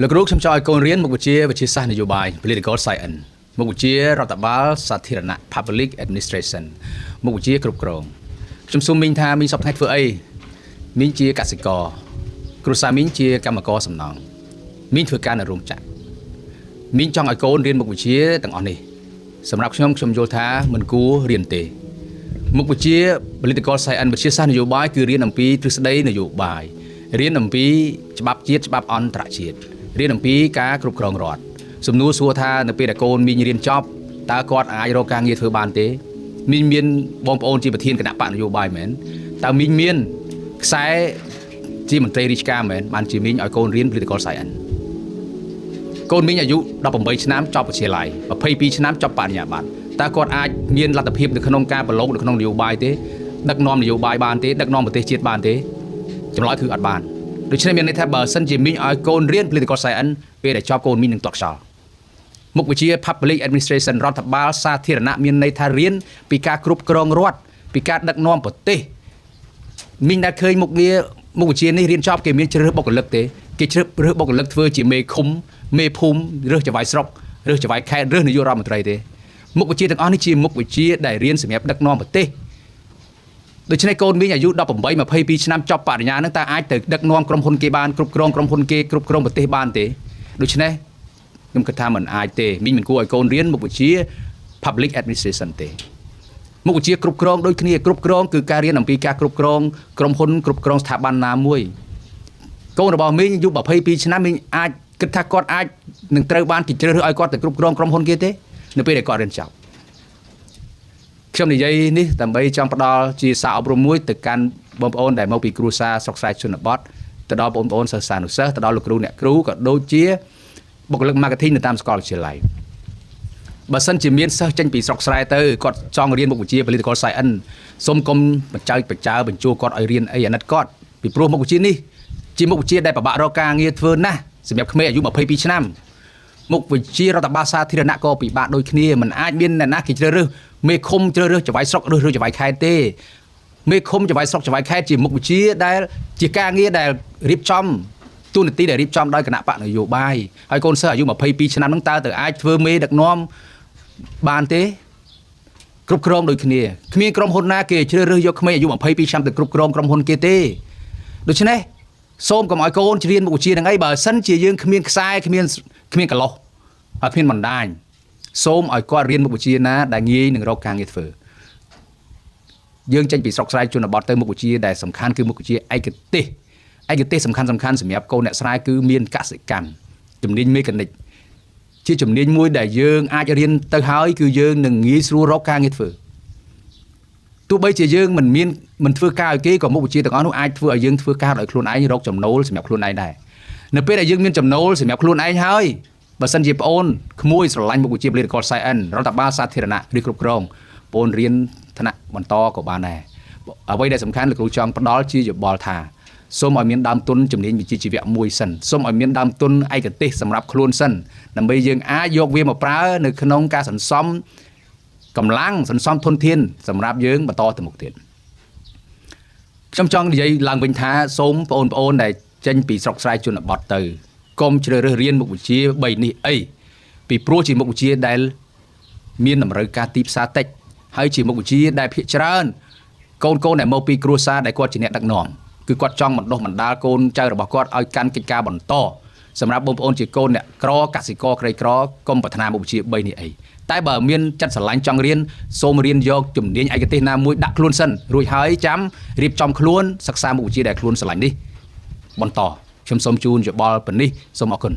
លោកគ្រូខ្ញុំចង់ឲ្យកូនរៀនមុខវិជ្ជាវិទ្យាសាស្ត្រនយោបាយ Political Science មុខវិជ្ជារដ្ឋបាលសាធារណៈ Public Administration មុខវិជ្ជាគ្រប់គ្រងខ្ញុំសួរមីងថាមីងសព្វថ្ងៃធ្វើអីមីងជាកសិករគ្រួសារមីងជាកម្មករសំណង់មីងធ្វើការនៅរោងចក្រមីងចង់ឲ្យកូនរៀនមុខវិជ្ជាទាំងអស់នេះសម្រាប់ខ្ញុំខ្ញុំយល់ថាមិនគួររៀនទេ មុខវិជ្ជា Political Science វិទ្យាសាស្ត្រនយោបាយគឺរៀនអំពីទ្រឹស្ដីនយោបាយរៀនអំពីច្បាប់ជាតិច្បាប់អន្តរជាតិរៀនអំពីការគ្រប់គ្រងរដ្ឋសំណួរសួរថានៅពេលដែលកូនមីងរៀនចប់តើគាត់អាចរកការងារធ្វើបានទេមីងមានបងប្អូនជាប្រធានគណបក្សនយោបាយមែនតើមីងមានខ្សែជាមន្ត្រីរាជការមែនបានជាមីងឲ្យកូនរៀន Political Science កូនមីងអាយុ18ឆ្នាំចប់វិទ្យាល័យ22ឆ្នាំចប់បរិញ្ញាបត្រតើគាត់អាចមានលទ្ធភាពនៅក្នុងការប្រឡូកនៅក្នុងនយោបាយទេដឹកនាំនយោបាយបានទេដឹកនាំប្រទេសជាតិបានទេចម្លើយគឺអត់បានដូច្នេះមានន័យថាបើសិនជាមីងឲ្យកូនរៀន Political Science ពេលដែលចប់កូនមីងនឹងទាត់ខ្យល់មុខវិជ្ជា Public Administration រដ្ឋបាលសាធារណៈមានន័យថារៀនពីការគ្រប់គ្រងរដ្ឋពីការដឹកនាំប្រទេស មីងដែលឃើញមុខងារមុខវិជ្ជានេះរៀនចប់គេមានជ្រើសរើសបុគ្គលិកទេគេជ្រើសរើសបុគ្គលិកធ្វើជាមេឃុំមេភូមិរើសចៅហ្វាយស្រុករើសចៅហ្វាយខេត្តរើសនាយករដ្ឋមន្ត្រីទេមុខវិជ្ជាទាំងអស់នេះជាមុខវិជ្ជាដែលរៀនសម្រាប់ដឹកនាំប្រទេសដូច្នេះកូនមីងអាយុ18 22ឆ្នាំចប់បរិញ្ញាហ្នឹងតើអាចទៅដឹកនាំក្រុមហ៊ុនគេបានគ្រប់គ្រងក្រុមហ៊ុនគេគ្រប់គ្រងប្រទេសបានទេដូច្នេះខ្ញុំគិតថាមិនអាចទេមីងមិនគួរឲ្យកូនរៀនមុខវិជ្ជា Public Administration ទេ មុខវិជ្ជាគ្រប់គ្រងដូចគ្នាគ្រប់គ្រងគឺការរៀនអំពីការគ្រប់គ្រងក្រុមហ៊ុនគ្រប់គ្រងស្ថាប័នណាមួយកូនរបស់មីងអាយុ22ឆ្នាំមីងអាចគិតថាគាត់អាចនឹងត្រូវបានគេជ្រើសរើសឲ្យគាត់ទៅគ្រប់គ្រងក្រុមហ៊ុនគេទេនៅពេលដែលគាត់រៀនចប់ខ្ញុំនិយាយនេះដើម្បីចង់ផ្ដល់ជាសារអប់រំមួយទៅកាន់បងប្អូនដែលមកពីគ្រួសារស្រុកស្រែជនបទទៅដល់បងប្អូនសិស្សានុសិស្សទៅដល់លោកគ្រូអ្នកគ្រូក៏ដូចជាបុគ្គលិក marketing នៅតាមសាកលវិទ្យាល័យ បើសិនជាមានសិស្សចេញពីស្រុកស្រែទៅគាត់ចង់រៀនមុខវិជ្ជា Political Science សូមកុំបញ្ចើចបញ្ចើបញ្ជួគាត់ឲ្យរៀនអីអាណិតគាត់ពីព្រោះមុខវិជ្ជានេះជាមុខវិជ្ជាដែលពិបាករកការងារធ្វើណាស់សម្រាប់ក្មេងអាយុ22ឆ្នាំមុខវិជ្ជារដ្ឋបាលសាធារណៈក៏ពិបាកដូចគ្នាមិនអាចមានអ្នកណាគេជ្រើសរើសមេឃុំជ្រើសរើសចៅហ្វាយស្រុករើសរើសចៅហ្វាយខេត្តទេមេឃុំចៅហ្វាយស្រុកចៅហ្វាយខេត្តជាមុខវិជ្ជាដែលជាការងារដែលរៀបចំទូនាទីដែលរៀបចំដោយគណបក្សនយោបាយហើយកូនសិស្សអាយុ22ឆ្នាំហ្នឹងតើទៅអាចធ្វើមេដឹកនាំ បានទេគ្រប់គ្រងដូចគ្នាគ្មានក្រុមហ៊ុនណាគេជ្រើសរើសយកក្មេងអាយុ22ឆ្នាំទៅគ្រប់គ្រងក្រុមហ៊ុនគេទេដូច្នេះសូមកុំឲ្យកូនជ្រៀនមុខវិជ្ជាហ្នឹងអីបើសិនជាយើងគ្មានខ្សែគ្មានគ្មានកឡោះហើយគ្មានបណ្ដាញសូមឲ្យគាត់រៀនមុខវិជ្ជាណាដែលងាយនឹងរកការងារធ្វើយើងចេញពីស្រុកស្រែជនបទទៅមុខវិជ្ជាដែលសំខាន់គឺមុខវិជ្ជាឯកទេសឯកទេសសំខាន់សំខាន់សម្រាប់កូនអ្នកស្រែគឺមានកសិកម្មជំនាញមេកានិក ជាជំនាញមួយដែលយើងអាចរៀនទៅហើយគឺយើងនឹងងាយស្រួលរកការងារធ្វើទោះបីជាយើងមិនមានមិនធ្វើការឲ្យគេក៏មុខវិជ្ជាទាំងអស់នោះអាចធ្វើឲ្យយើងធ្វើការដោយខ្លួនឯងរកចំណូលសម្រាប់ខ្លួនឯងដែរនៅពេលដែលយើងមានចំណូលសម្រាប់ខ្លួនឯងហើយបើសិនជាប្អូនក្មួយស្រឡាញ់មុខវិជ្ជា Political Science រដ្ឋបាលសាធារណៈឬគ្រប់គ្រងប្អូនរៀនថ្នាក់បន្តក៏បានដែរអ្វីដែលសំខាន់លោកគ្រូចង់ផ្ដល់ជាយោបល់ថាសូមឲ្យមានដើមទុនជំនាញវិជ្ជាជីវៈមួយសិនសូមឲ្យមានដើមទុនឯកទេសសម្រាប់ខ្លួនសិនដើម្បីយើងអាចយកវាមកប្រើនៅក្នុងការសន្សំកម្លាំងសន្សំធនធានសម្រាប់យើងបន្តទៅមុខទៀតខ្ញុំចង់និយាយឡើងវិញថាសូមបងប្អូនដែលចេញពីស្រុកស្រែជនបទទៅកុំជ្រើសរើសរៀនមុខវិជ្ជា3នេះអីពីព្រោះជាមុខវិជ្ជាដែលមានតម្រូវការទីផ្សារតិចហើយជាមុខវិជ្ជាដែលភាគច្រើនកូនកូនដែលមកពីគ្រួសារដែលគាត់ជាអ្នកដឹកនាំគឺគាត់ចង់បណ្ដុះបណ្ដាលកូនចៅរបស់គាត់ឲ្យកាន់កិច្ចការបន្តសម្រាប់បងប្អូនជាកូនអ្នកក្រកសិករក្រីក្រកុំប្រាថ្នាមុខវិជ្ជា3នេះអីតែបើមានចិត្តស្រឡាញ់ចង់រៀនសូមរៀនយកជំនាញឯកទេសណាមួយដាក់ខ្លួនសិនរួចហើយចាំរៀបចំខ្លួនសិក្សាមុខវិជ្ជាដែលខ្លួនស្រឡាញ់នេះបន្តខ្ញុំសូមជូនយោបល់ប៉ុណ្នេះសូមអរគុណ។